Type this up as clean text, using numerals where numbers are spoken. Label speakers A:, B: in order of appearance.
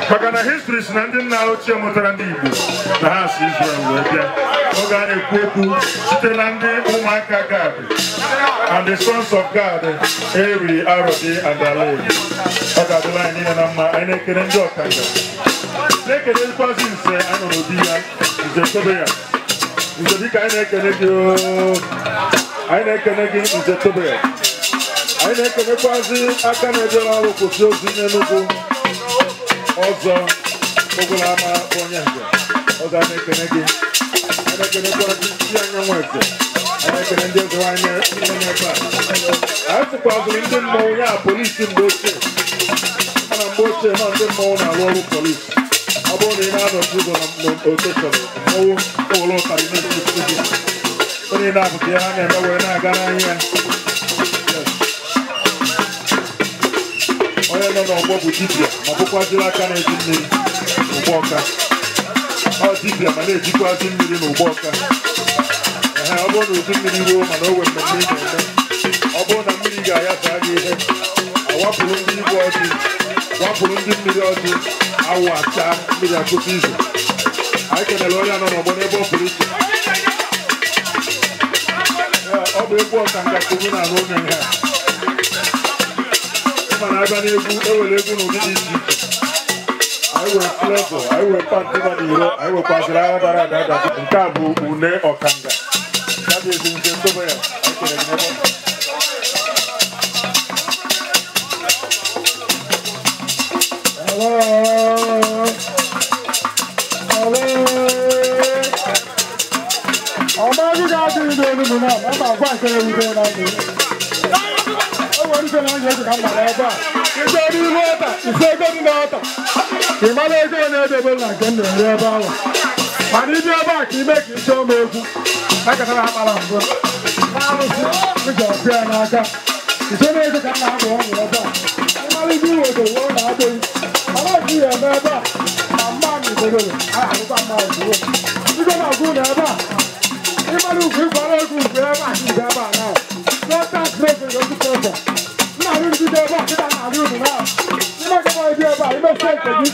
A: Maka na history si na ndị nna ochie mụtara ndị Igbo na ha si Israel wee bịa. Oge a na-ekwu okwu site na ndị ụmụaka Gad and the sons of Gad, Eri, Arodi and Ale. Ọ ga-adịla anyị niile na mma. Anyị na-ekele ndị ọkanga, na-ekelekwazi nze anyị nọ n'obi ya, Nze Tobeya. Nze, biko, anyị na-ekele gị ooo. Anyị na-ekele gị, Nze Tobeya. Anyị na-ekelekwazi aka na-ejere ọrụ kwụsị ozi n'Enugu ọzọ, Ogolama bụ onye nze ọzọ. Anyị na-ekele gị. Anyị na-ekelekwazi ndị anyanwụ eze. Anyị na-ekele ndị eze anyị niile n'ebe a. Anyị tụkwaziri ndị mmọnwụ ya, polisi mgbe ochie. Mana mgbe ochie nọ, ndị mmọnwụ na-arụ ọrụ polisi. Ọ bụrụ na ị na-anọchi ụzọ na okeshọn, mmọnwụ ewere ụtarị na-esi gị. Onye na-abụta ihe ha na-eme wee na-aga n'anya ya. Onye nọ n'ọgbọ bụ dibịa, ma bụkwaziri aka na-eji mmiri ụgbọ ọka. Ọ dibịa ma na-ejikwazi mmiri na ụgbọ ọka. Ehe, ọ bụrụ na udu mmiri ruo, mana o nwee mmemme ị na-eme, ọ bụrụ na mmiri ga-ayasa gị ihe, awapụrụ ndị igwe ọjị, wapụrụ ndị mmiri ọjị, awụ acha, mmiri akwụsị izu. Anyị kelere onye nọ n'ọgbọ n'ebe ọ pụrụ iche. Ọ bụ egwu ọkanga kwuru na anụ onye ihe a. Ịma na abịa n'egwu, ewere egwu n'ụdị dị iche iche. Anyị were Flavour, anyị were pantị nọ n'iro, anyị wekwaziri agha dara ada ada. Nke a bụ une ọkanga ya bụ ezi Nze ndobe ya. Anyị kelere gị n'ebe ọ.
B: Hello. Hello. Ọma gị ga-adị ndụ elu na ma ma gwa nke na-ewute na ndụ. O nwere ike na anya ego ka m gbara ebe a. Ije n'ihu ọta, ise ego dị n'ọta. Ị mara ego na-edebe na nke m na-ere ebe ahụ. Mana ịbịa ebe a ka ime ka ị chọọ m egwu. Akatara akpara mbụ. Arụsị m ji ọkụ ya n'aka. Ise na ego ka m na-agba ọgwụ ebe a. Ị mara ibe iwedo ruo na adịghị. Mana ọkụ ya eme ebe a. Na mma m igodoro, a ahụkwa mma ozugbo. Biko na-agwụ na ebe a. Ịmara ugwu ịkwara ego ugwu ebe a ka ugwu ebe a na. No tax, no no pressure. Nna arị bido ebe a kịta na-arị unu na. Ime ka ịbịa ebe a, ime nke gị.